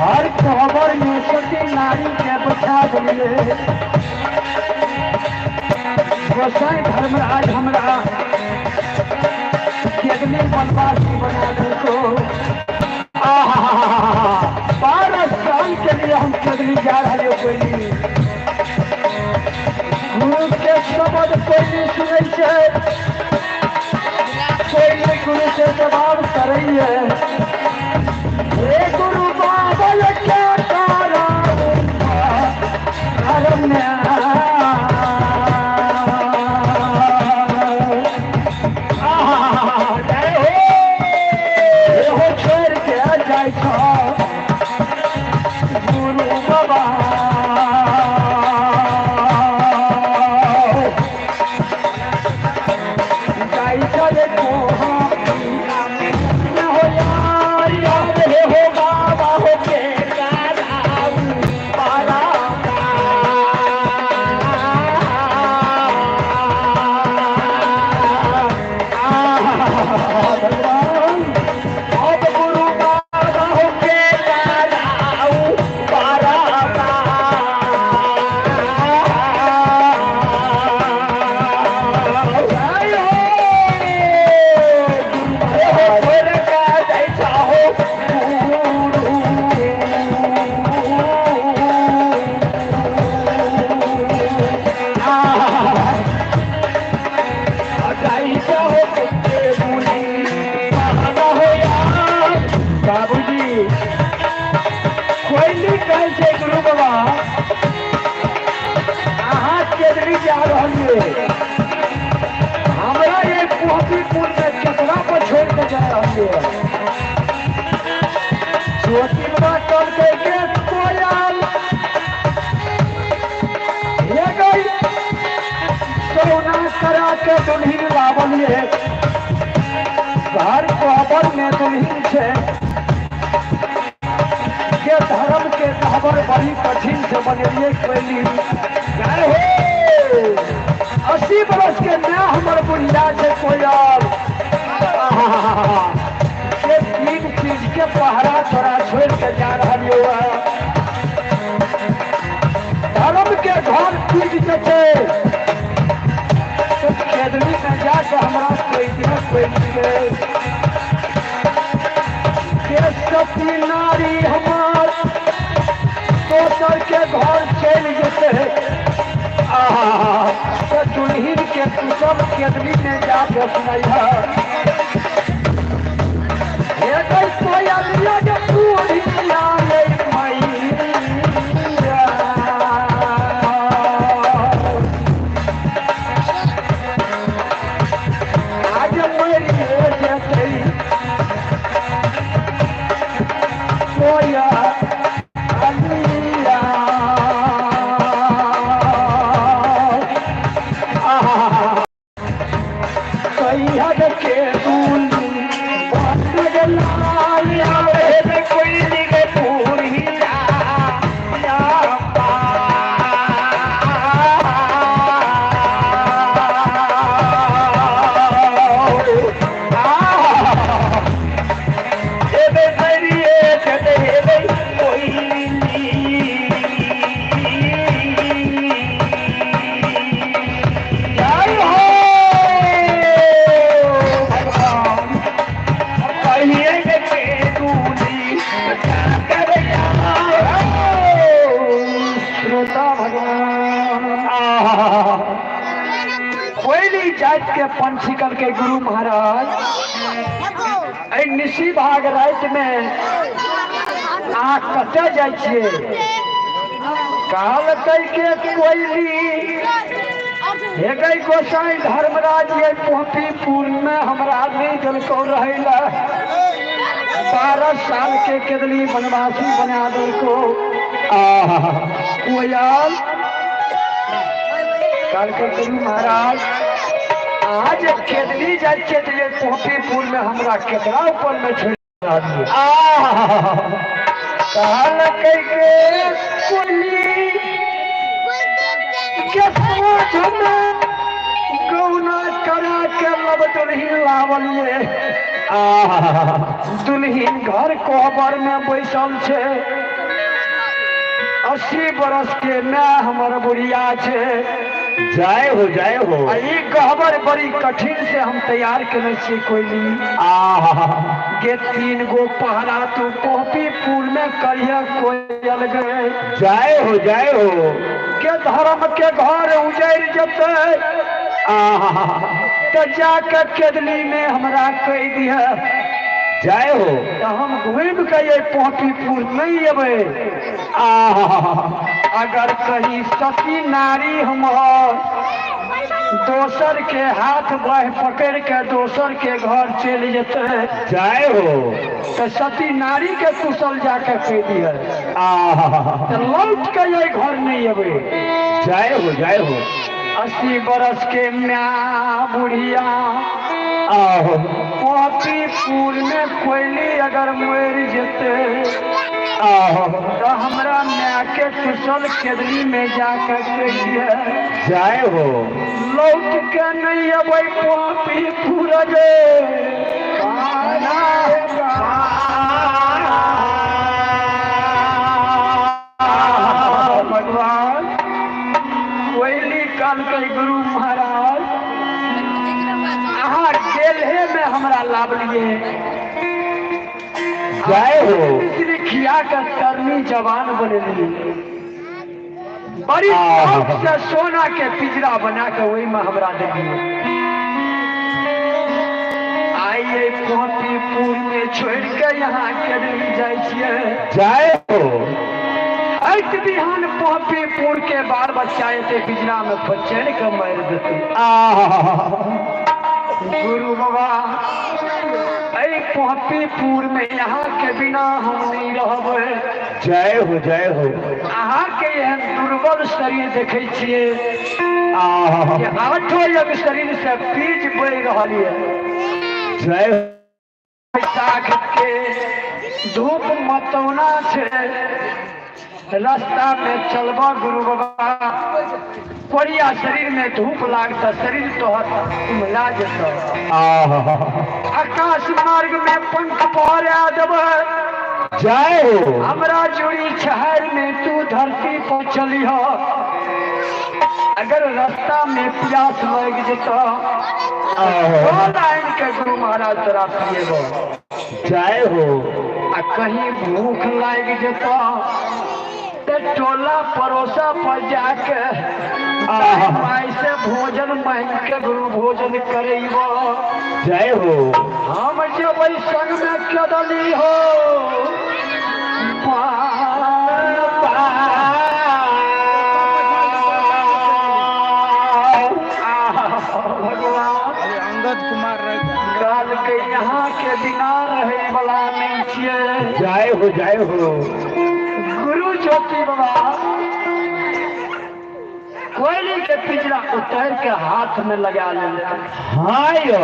हर खबर में सती नारी के बचा दिए। गोसाई धर्मराज हमरा केदनी बनवासी बना दो। 12 साल के लिए हम केदनी जा रहे हो। कोई गुरु के शब्द कोई नहीं सुनै छै, कोई नहीं गुरु से जवाब करैये। हे गुरु बाबल के तारा हो छोड़ के जाइ गुरु बाबा। हमरा ये पुहतीपुर में केकरा पर छोड़ के जा रही है। ज्योति बाबा कहलकै के कोयल हे गई सोना करा के दुल्हन लावलिए। घर कोहबर में दुल्हन छै के धर्म के कहबर बड़ी कठिन से बनेलिए कोयली। जय हो 80 बरस के माय हमर बुढ़िया छै कोयल। के 3 चीज के पहरा तोरा छोड़ के जा रहा। धर्म के घर टूट जेतै तो केदनी में जाके हमरा कोई दिन कोई के सती नारी हमार दोसर के घर चलि जेतै। तो दुल्हन के कुशल केदनी में जाके सुनैहा। हे गई कोयलिया के बुढ़िया रे मैया। आज मरिए जेतै के पंछी कहलकै गुरु महाराज एहि निशी भाग राति में अहाँ कतऽ जाइ छियै? कहलकै के कोयली हे गई गोसाई धर्मराज ये पोपीपुर में हमरा नहीं देलकौ रहै ला। 12 साल के केदली बनवासी बना देलको। आहा कोयल कहलकै गुरु महाराज आज केदली जाइ छियै तऽ ये पोपीपुर में हमरा केकरा ऊपर में छोड़ि आहा कहलकै के कोयली के साँझ में गौना करा के लब दुल्हिन लावलिए। आहा दुल्हिन घर कोहबर में बैसल छै। 80 बरस के my हमर बुढ़िया छै। जय हो जय हो। आ ई गहबर बड़ी कठिन से हम तैयार केने छियै कोयली। आहा गे 3 गो पहरा तू पोपीपुर में करिह कोयल गे। जय हो जय हो। के धर्म के घर उजड़ जेतै। आहा तऽ जाके केदली में हमरा कहि दिह। जय हो। तऽ हम घुमि के ये पोपीपुर नहीं एबै। आहा अगर कहीं सती नारी हमर दोसर के हाथ बाँहि पकड़ के दोसर के घर चलि जेतै। जय हो। तऽ सती नारी के कुशल जाके कहि दिह। आहा तऽ लौट के ये घर नहीं एबै। जय हो जय हो। 80 बरस के my बुढ़िया आहो पोपीपुर में कोयली अगर मरि जेतै आहो तऽ हमरा my के कुशल केदली में जाके कहि दिह। जय हो। लौट के नहीं अबै पोपीपुर गे। भगवान कोयली कहलकै गुरु महाराज अहाँ गेलहे में हमरा लाबलिए। जय हो। मिश्री खिया के तरनी जवान बनेलिए। बड़ी शौक से सोना के पिंजरा बना के ओहि में हमरा देलिए। आइए पोपीपुर में छोड़ के यहाँ केदली जाइ छियै। जय हो। ऐत बिहान पोपीपुर के बाल बच्चा एते पिंजरा में फचैन के मारि देतै। आहा गुरु बाबा एहि पोपीपुर में यहाँ के बिना हम नहीं रहबै। जय हो जय हो। अहाँ के एहन दुर्बल शरीर देखै छियै आहा कि 8 यज्ञ शरीर से बीज बढ़ि रहल यऽ। जय हो। बैसाख के धूप मतौना छै। रास्ता में चलबा गुरु बाबा कोरिया शरीर में धूप लागत शरीर तोहर उमला जेतौ। आहा आकाश मार्ग में पंख पहरा देबै। जय हो। हमरा जुड़ी शहर में तू धरती पर चलिह। अगर रास्ता में प्यास लग जेतौ आहा लाइन के गुरु महाराज तोरा पिएबो। जय हो। आ कहीं भूख लागि जेतौ तऽ टोला पड़ोसा पर जाके माय से भोजन मांगि के गुरु भोजन करेबो। जय हो। हम जेबै संग में केदली हो। भगवान अंगद कुमार कहलकै यहाँ के बिना रहै वाला नहीं छियै। जय हो जय हो। गुरु ज्योति बाबा कोयली के पिंजरा उतार के हाथ में लगा लेलकै। हाँ यो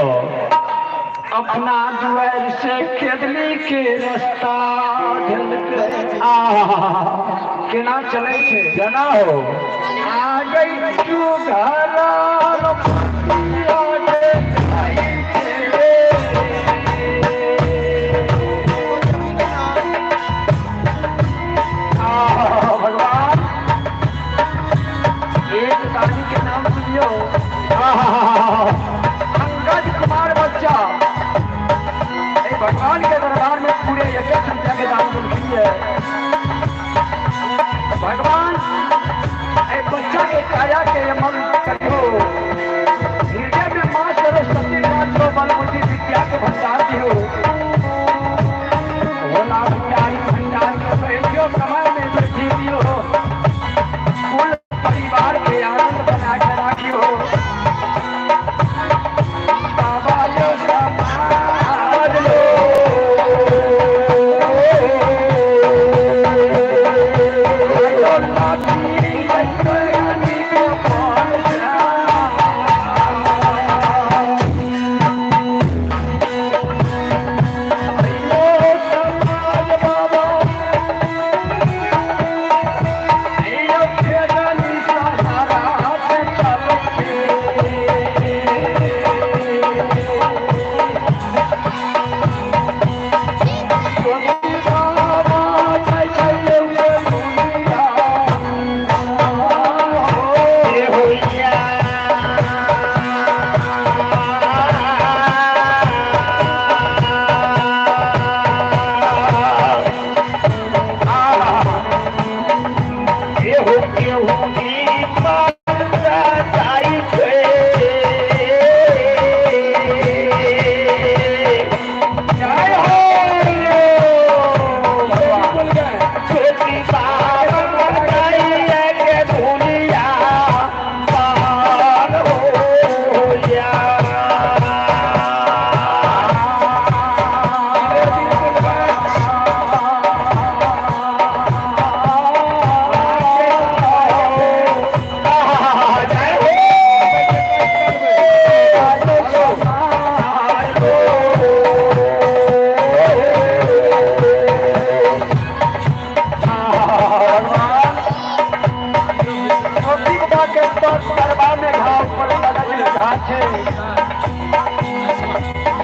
अपना दुआर से केदली के रास्ता धेलकै। आहा केना चलै छै? जना हो। आ गई तू घर भगवान एक दानी के नाम सुनियो। अंगद कुमार बच्चा भगवान के दरबार में पूरे एक रुपया के दान देलखिन है। भगवान बच्चा के काया के अमल करियो। हृदय में माँ सरस्वती भोला भंडारी भंडार के बहनियों कमर में वृद्धि दियो, कुल परिवार के आनंद बना के राखियो। बाबा यो समाज लो,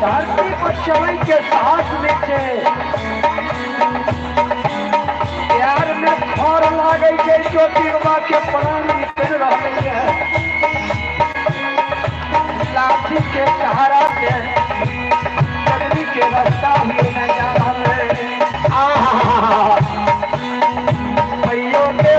धरती पर चलै के साहस नहीं छै, प्यार में खर लागै छै, ज्योति बाबा के प्राण निकल रहलै है। लाठी के सहारा से चलनी के रास्ता में न जा रहल है। आहा भैयो के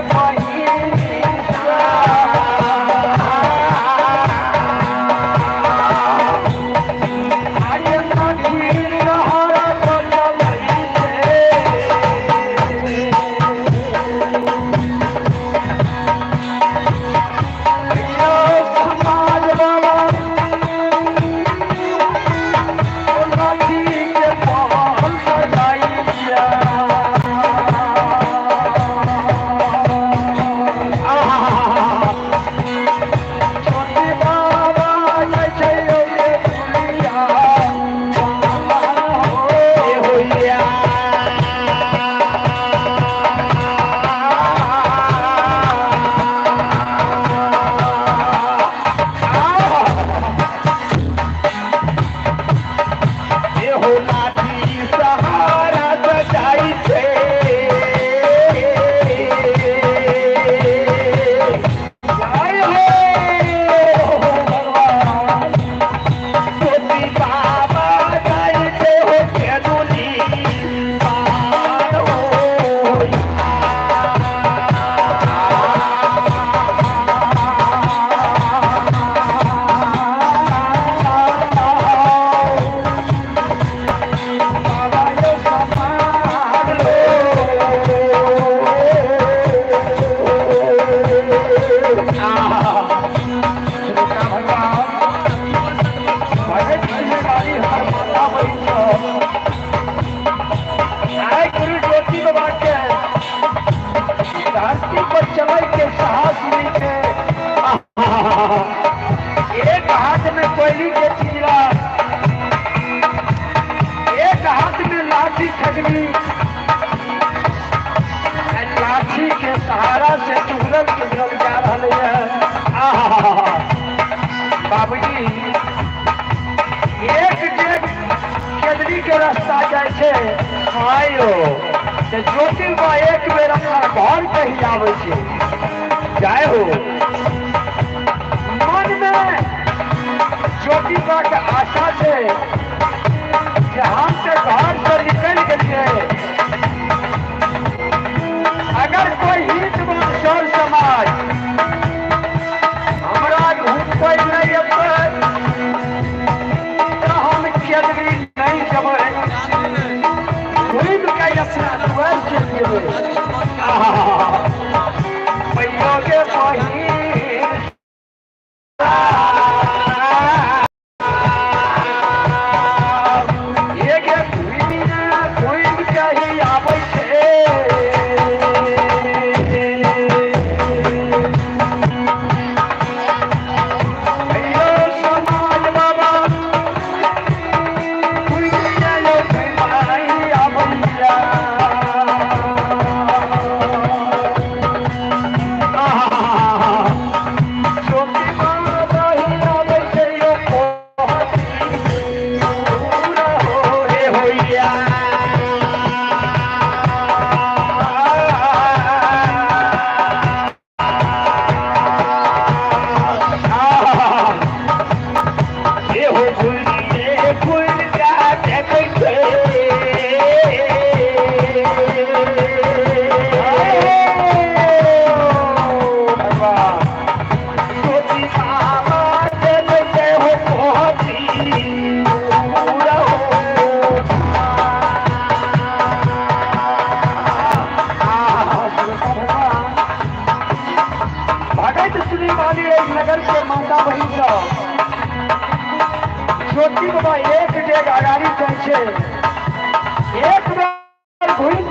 धरती पर चलै के साहस नहीं है। एक हाथ में कोयली के चिरा, एक हाथ में लाठी खजनी, लाठी के सहारा से चुगल चुगल जा रहा है। बाबूजी एक डेग केदरी के रास्ता जाए छै आयो ते ज्योतिर्मा एक बेर अपना घर पे ही आबै छै। जाय हो मन में ज्योतिर्मा के आशा छै जे हम ते घर से निकल गेलियै, अगर कोई हित सर समाज हमरा घूमबै नहीं अबै तऽ हम केदरी नहीं जेबै।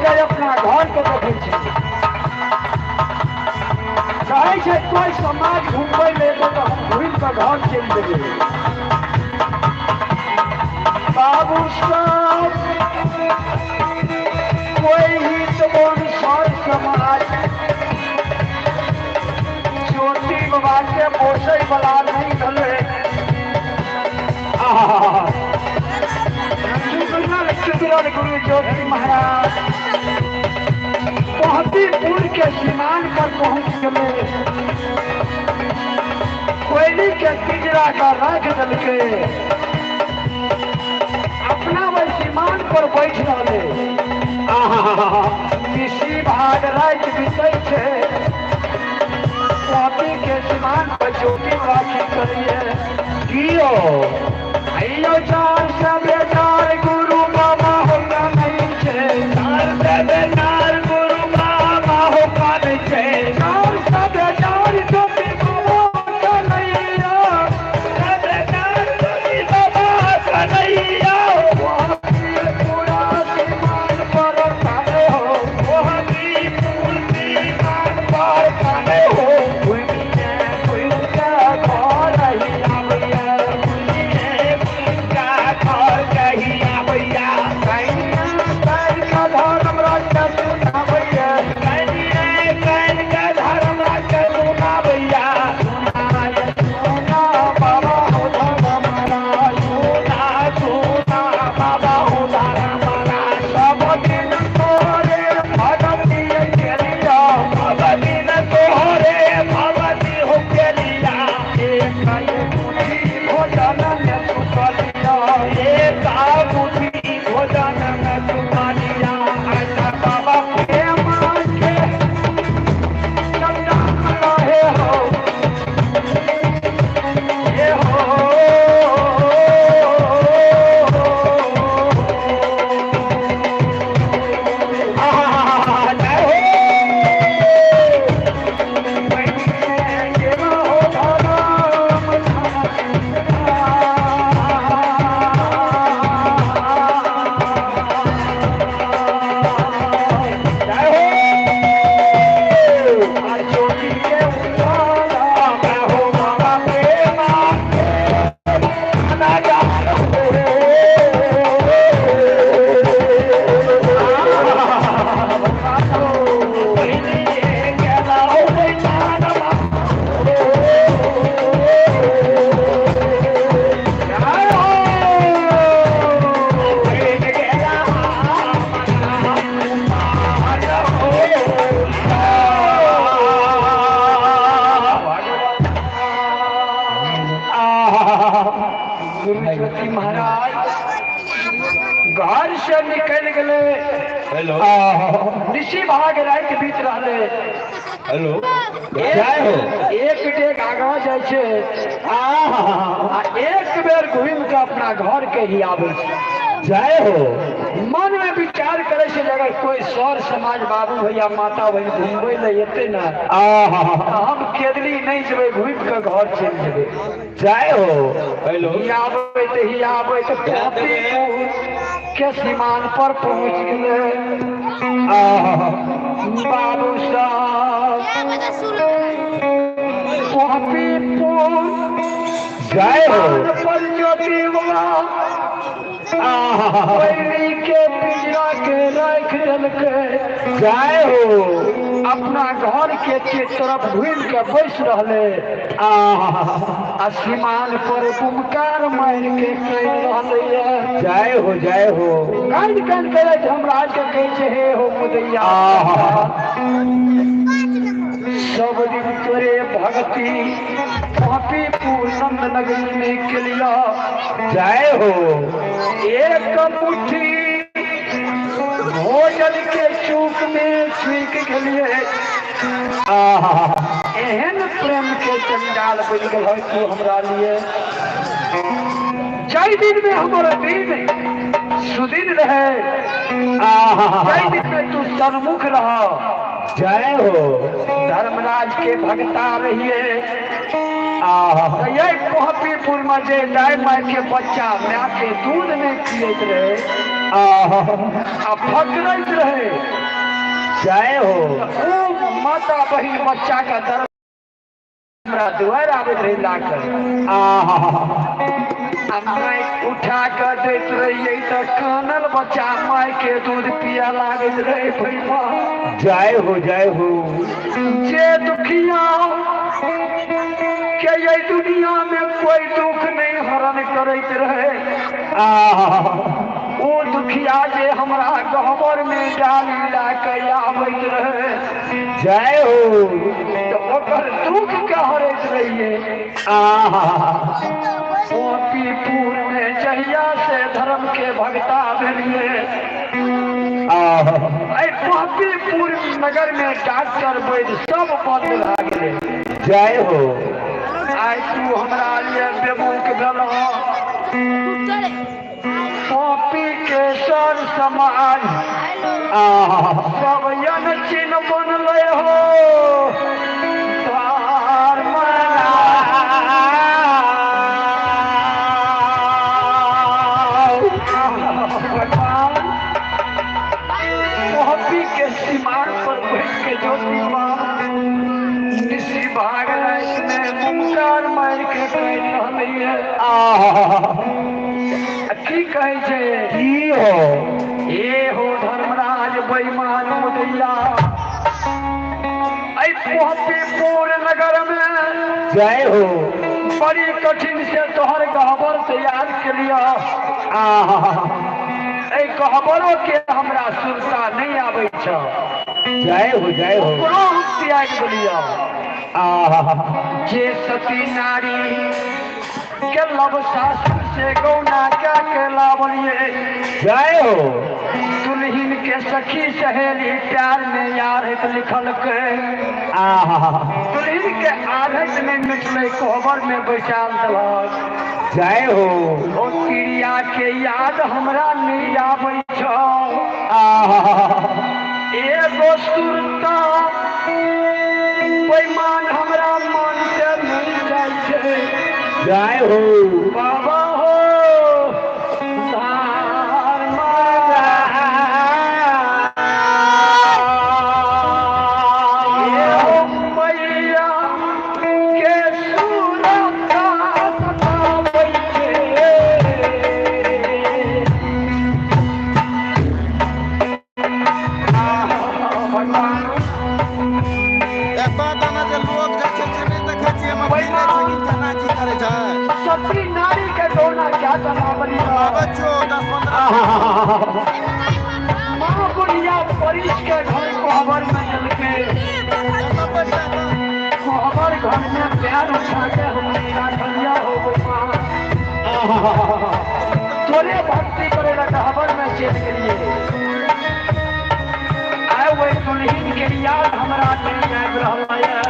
जाय अपना घर के देखै छै, कहै छै कोइ समाज घुमबै ले एतै तऽ हम घुमि कऽ घर चलि जेबै। बाबू सब कोइ हित बन सर समाज ज्योति बाबा के पोसै वाला नहि भेलै। सुधरल गुरु ज्योति महाराज पहुँचीपुर के सीमान पर पहुंच गए। कोयली के पिंजरा का राख देलके, अपना वही सीमान पर बैठ रहे। निशी भाग राति बीतै छै, पहुँची के सीमान पर ज्योति राखी करिए। की यौ? अइयो चार सब चार गुरु बाबा हो नहीं छै, चार से बेकार गुरु बाबा हो कान छै, चार सब चार ज्योति बाबा कन्हैया, बेकार ज्योति बाबा कन्हैया। पूरा सीमान पर काने हो, वहाँ पूर सीमान पर काने हो। घुमिए घुमि के घर ही आबैया, घुमिए घुमि के घर कही आबैया। कन्या काल्हि के धर्मराज के सुनाबैया, कन्या काल्हि के धर्मराज के सुनाबैया। सुनाय सुना बाबा हो धर्मराज, सुना सुना बाबा हो धर्मराज। सब दिन तोरे भगवती केलिया, सब दिन तोहरे भगवती हो केलिया। एक मुट्ठी भोजन में चुकलिया, एक मुट्ठी भोजन में चुकलिया। ऐसा बाबा प्रेम के चट्टान रहे हो, हे हो। आहा, जय हो। जय हो। मैं हो बाबा प्रेमा ना जान हो। पहिने गेला हो बैठानमा। जय हो। पहिने गेला मना मान हो। गुरु ज्योति महाराज घर से निकल गए। हेलो। ऋषि भाग राति बीत रहले। हेलो। जय हो। एक डेग आगाँ जाइ छै आ एक बेर घुमि के अपना घर के ही आबै छै। जय हो। मन में विचार करे छै जे अगर कोई सर समाज बाबू भैया माता बहिन घुमबै ले एतै ने आहा, तऽ हम केदली नहि जेबै, घुमि के घर चलि जेबै। जय हो। हेलो। ही आबै तऽ ही आबै तऽ कॉपीपुर के सीमान पर पहुँच गेलै। आहा, बाबू साहब कॉपीपुर जय हो। सीमान पर ज्योति बाबा आहा, कोयली के पिंजरा के राखि देलकै। जय हो। अपना घर के तरफ घुमि के बैस रहले आहा, आ सीमान पर बुमकार मारि के कहि रहलैए। जय हो। जय हो। कान कान करे धर्मराज के कहै छै हे हो मुदैया, आहा, सब दिन तोरे भक्ति कॉपीपुर नंद नगरी में केलिया। जय हो। एक मुट्ठी भोजन के चूक में छुइक गेलिए। आहा, एहन प्रेम के चंडाल बनि गेल तू हमरा लिए। जाहि दिन में हमर दिन सुदिन रहे, आहा, जाहि दिन में तू सन्मुख रह। जय हो। धर्मराज के भगता रहिए। ये कोहपीपुर में जे दाय my के बच्चा my के दूध नहीं पियत रहे आ फकरैत रहे। जय हो। ओ माता बहिन बच्चा का दर्द हमरा दुआर आबैत रहे लाकर आ my उठा कर दैत रहियै तऽ कानल बच्चा my के दूध पिया लागैत रहे। भैया जय हो जय हो। जे दुखिया के ये दुनिया में कोई दुख नहीं हरण करैत रहे ओ दुखिया जे हमरा गहबर में डाली ला के आबैत रहे। जय हो। तो ओकर दुख के हरैत रहिए। कोपीपुर में जहिया से धर्म के भगता भेलिए कोपीपुर नगर में डॉक्टर वैद्य सब बंद भए गेलै। जय हो। आइ तू हमरा लिए बेमुख भेलह। कॉपी के सर समाज सब यन चिन्ह बनलै हो। भगवान कॉपी के सीमान पर बैठ के ज्योति निशी भाग में मुंकार मार के कहि रहलै। की कहै छै? की हो? ए हो धर्मराज बेईमान मुदैया ऐ कोहपीपुर नगर में जय हो। बड़ी कठिन से तोहर गहबर तैयार के लिया। ऐ गहबरो के हमरा सुरता नहीं आबै छ। जय हो जय हो। ओकरो हम त्याग देलियौ। जे सती नारी के लब सासुर से गौना क्या के लावलिए। जय हो। दुल्हिन के सखी सहेली प्यार में यार लिखल के दुल्हिन के आदत में मिटले कोहबर में बैसाल देलक। जय हो। ओ तिरिया के याद हमरा नहीं आबै छ। एगो सुरता बेईमान हमरा मन से नहीं जाइ छै। जय हो। बाबा हो मैया के सुरता सताबै छै। भगवान सती नारी के गौना क्या तनावली माँ बुढ़िया परिस के घर कोहबर में चल के कोहबर घर में प्यार उठा के हमने राखलिया हो गई माँ तोरे भक्ति करे ला कोहबर में चल गेलिए। आए वही दुल्हिन के याद हमरा नहीं आबि रहल है।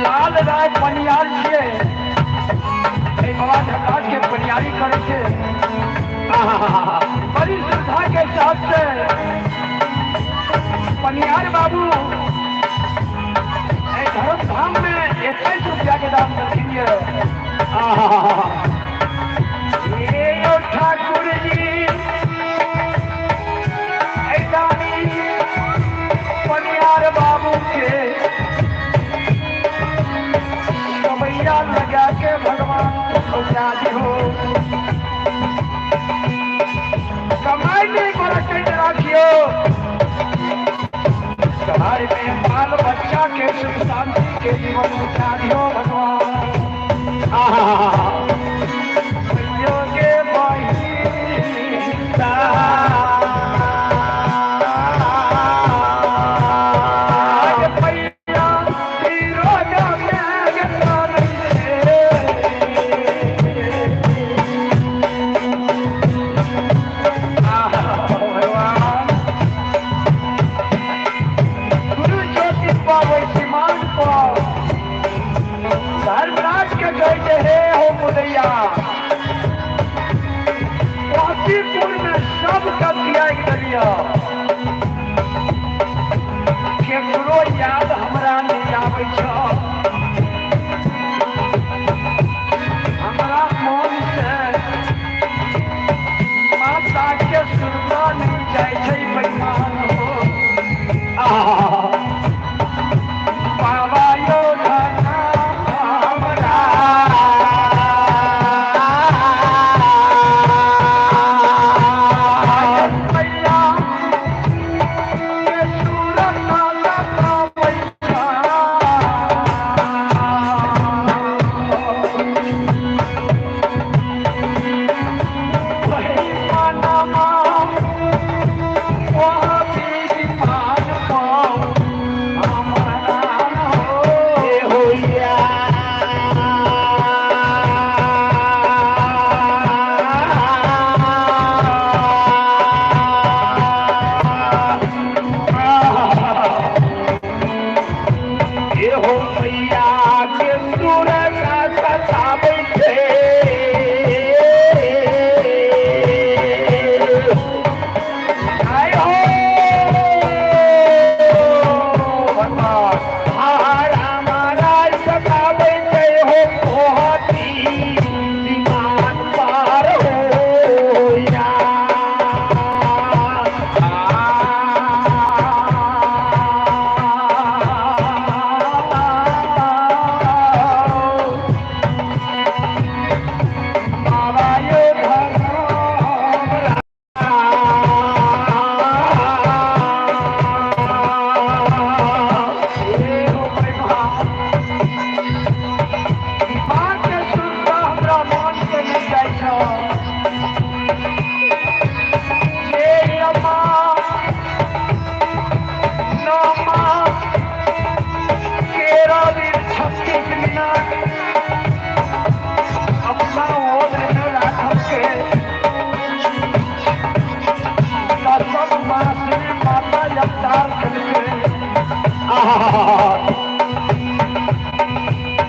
लाल राय पनियार छियै। बाबा बड़ी श्रद्धा के साथ से पनियार बाबू धर्म धाम में 21 रुपया के दाम देंगे। ठाकुर जी पनियार बाबू के कमैया लगा के भगवान पहुँचा हो। कमाई नहीं बरकत राखियो, घर में बाल बच्चा के सुख शांति के जीवन उठा दियो भगवान। के धर्मराज के कहते हे हो मुदैया, मोतीपुर में सब कर दिया दिया, केकरो याद हमरा नहीं आबै छ। हमरा मन से माता के सुरता नहीं जाइ छै बेईमान हो। बाबा यो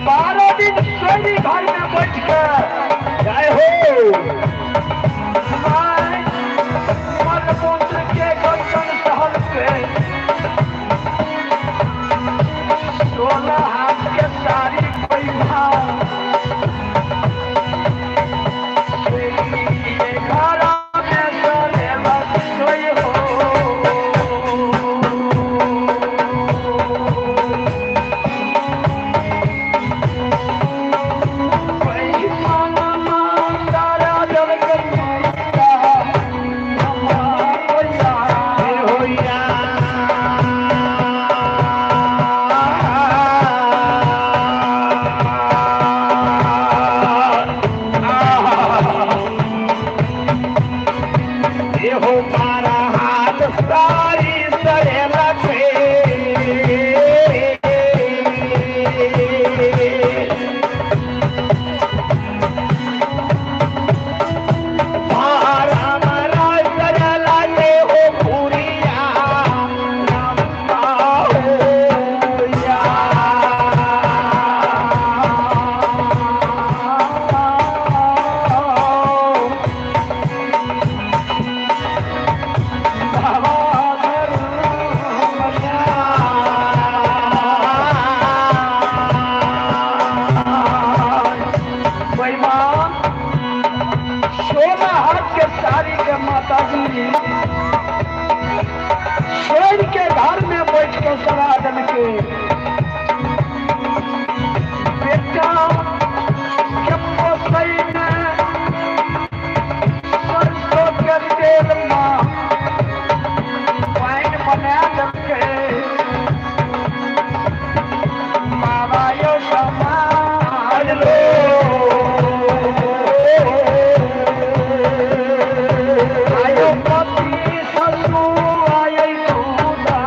12 दिन सोनी घर में बैठ के जय हो मलमूत्र के गंजन सहल के 16 हाथ के सारी घर में सोने सोई हो। होया। के सरा देलकै। बेटा के पोसै में सरसों के तेल में पानि बना देलकै। बाबा यौ समाज लो आयो पति ससुर आयो दूधा।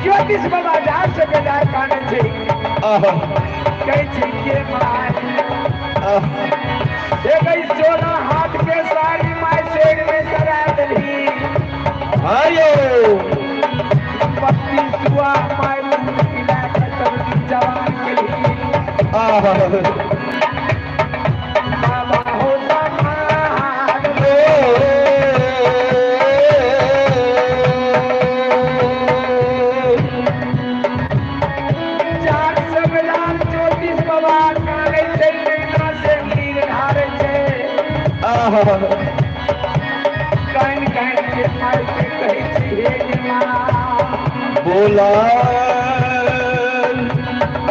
ज्योतिष बाबा जार से बेजार काने छै कहै छै के my एक 16 हाथ के साड़ी my शेर में सरा देलही। 32 सुआ my दूध पिला के तब जवान केलही। बाबा हो समान लो चार सौ बेजार ज्योतिष बाबा काने छै नैना से नीर ढारै छै। कानि कानि के माय के कहै छै हे गे माँ बोला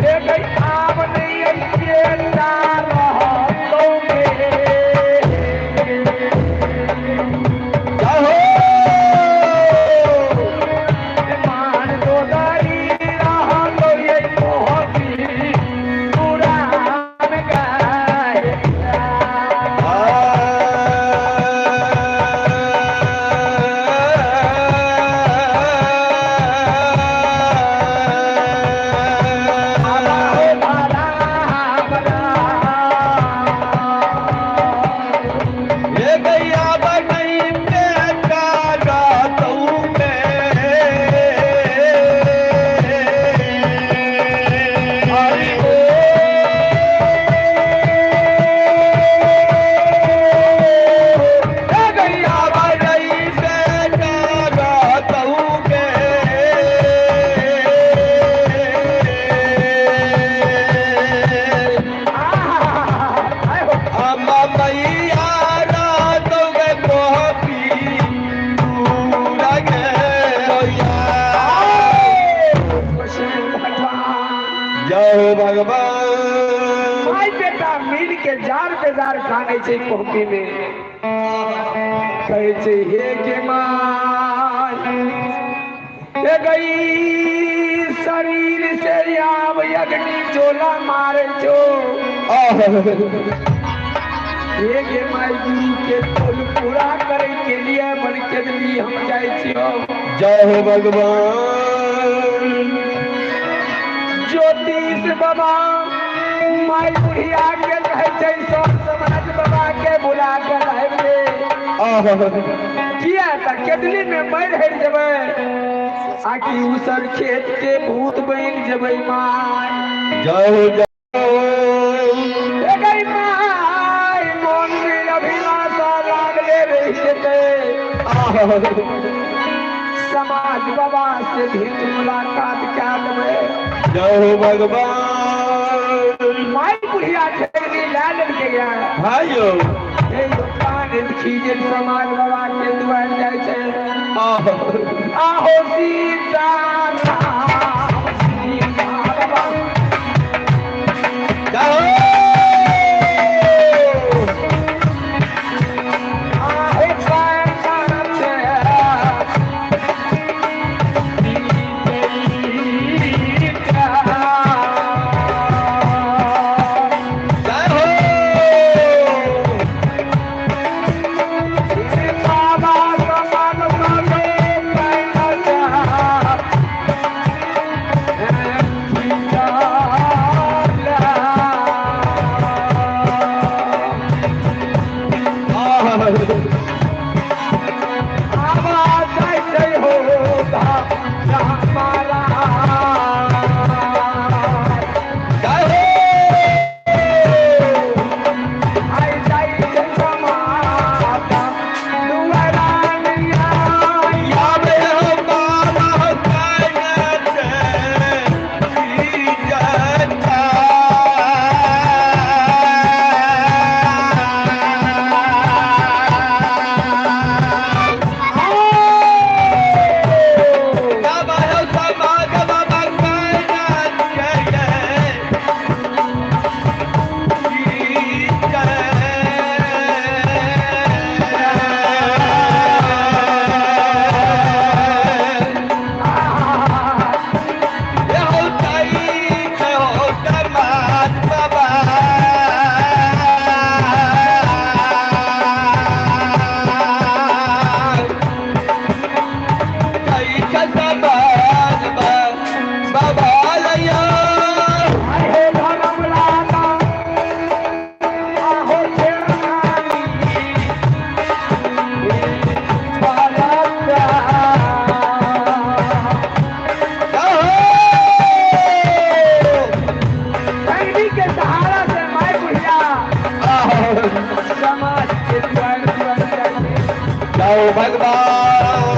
रे गई आब नहीं अकेला रहतौ गे। जाहो मान दोदारी रहतौ ये मोहती पुराण गाय। बाबा हो भाला बना। ये गैया बनई बेटा गातऊ में हरि ओ गैया बनई बेटा गातऊ के अम्मा मैया रात गे गोपी पूरा गे जय हो भगवान। माय बेटा मिल के जार बेजार खाने छै पहुँची में कहै छै हे के my हे गई शरीर से आब अग्नि चोला मारे छो। हे गे my गुरु के तोल पूरा करे के लिए बन के लिए हम जाइ छियो। जय हो भगवान। ज्योतिष बाबा माय बुढ़िया के कहै छै सब समाज बाबा के बुला के लाबि दे। किया तऽ केदली में मरि हरि जेबै आकि उसर खेत के भूत बनि जेबै my. जय हो जय हे गई my मन में अभिलाषा लागले रहि जेतै। समाज बाबा से भेंट मुलाकात कए लेबै। जय हो भगवान। माय बुढ़िया ठेकनी लए लेलकै ये। हाँ यौ। हे यौ, पान खीजल समाज बाबा के दुआर जाइ छै। आहो। आहो सीता राम सीता बाबा। जय हो। आहो जय हो। बाबा समान मानो आहो। जय हो। यावे हो बाबा कायनात की जनता। बाबा हो समाज बाबा कायनात की जय। के सहारा से माय बुढ़िया समाज के दुआर दुआर जाइ छै। जाओ भगवान।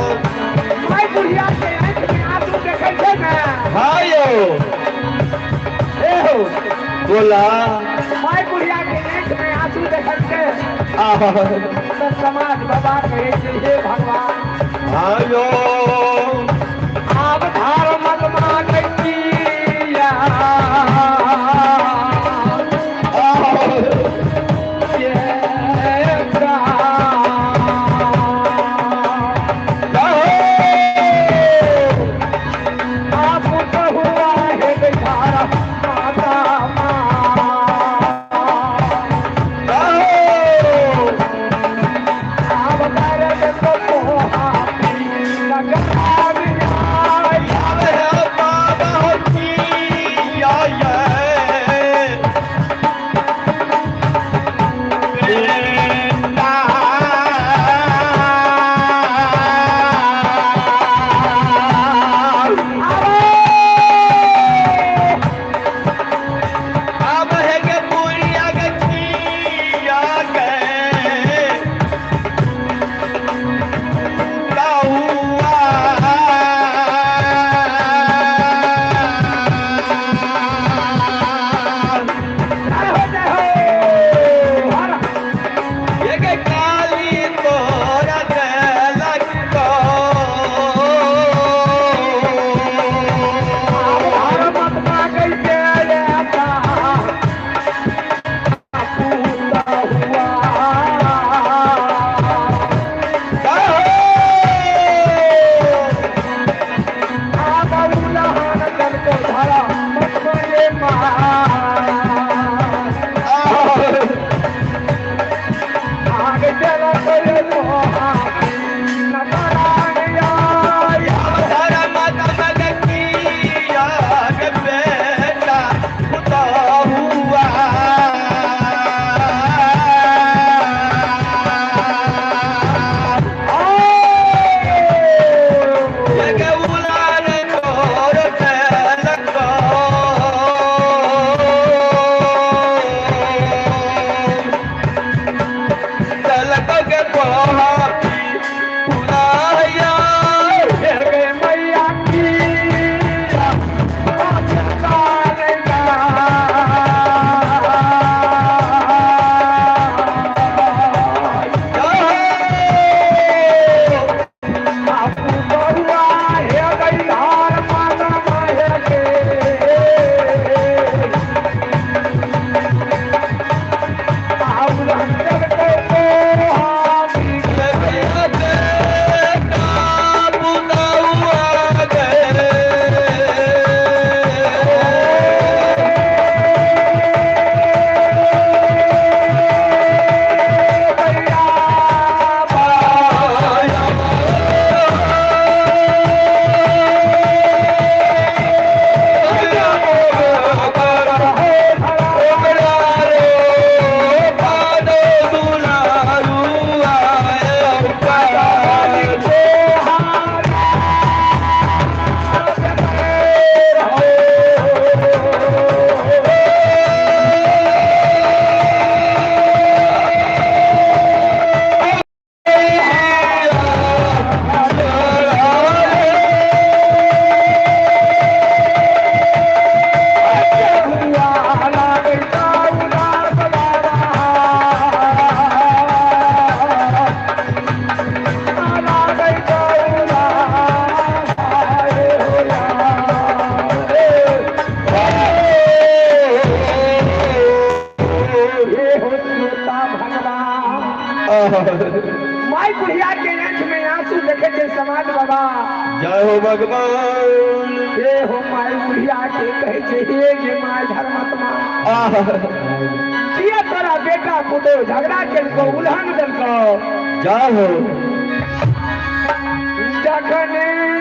माय बुढ़िया के आँखि में आंसू देखै छै ने। हाँ यो। ए हो। बोला। माय बुढ़िया के आँखि में आंसू देखै छै आहा। तऽ समाज बाबा कहै छै, हे भगवान। हाँ यो। आब धर्मक मांगै किया। आहा। आप हुआ है धारा माता माँ। आब दर्द को पोहा Oh। माय बुढ़िया के आंख में आंसू देखे छै समाज बाबा। जय हो भगवान। हे हो माय बुढ़िया के कहै छै, हे गे my धर्मात्मा, आह। किया तोरा बेटा पुतोह झगड़ा केलकौ, उलहन देलकौ? जय हो। जखन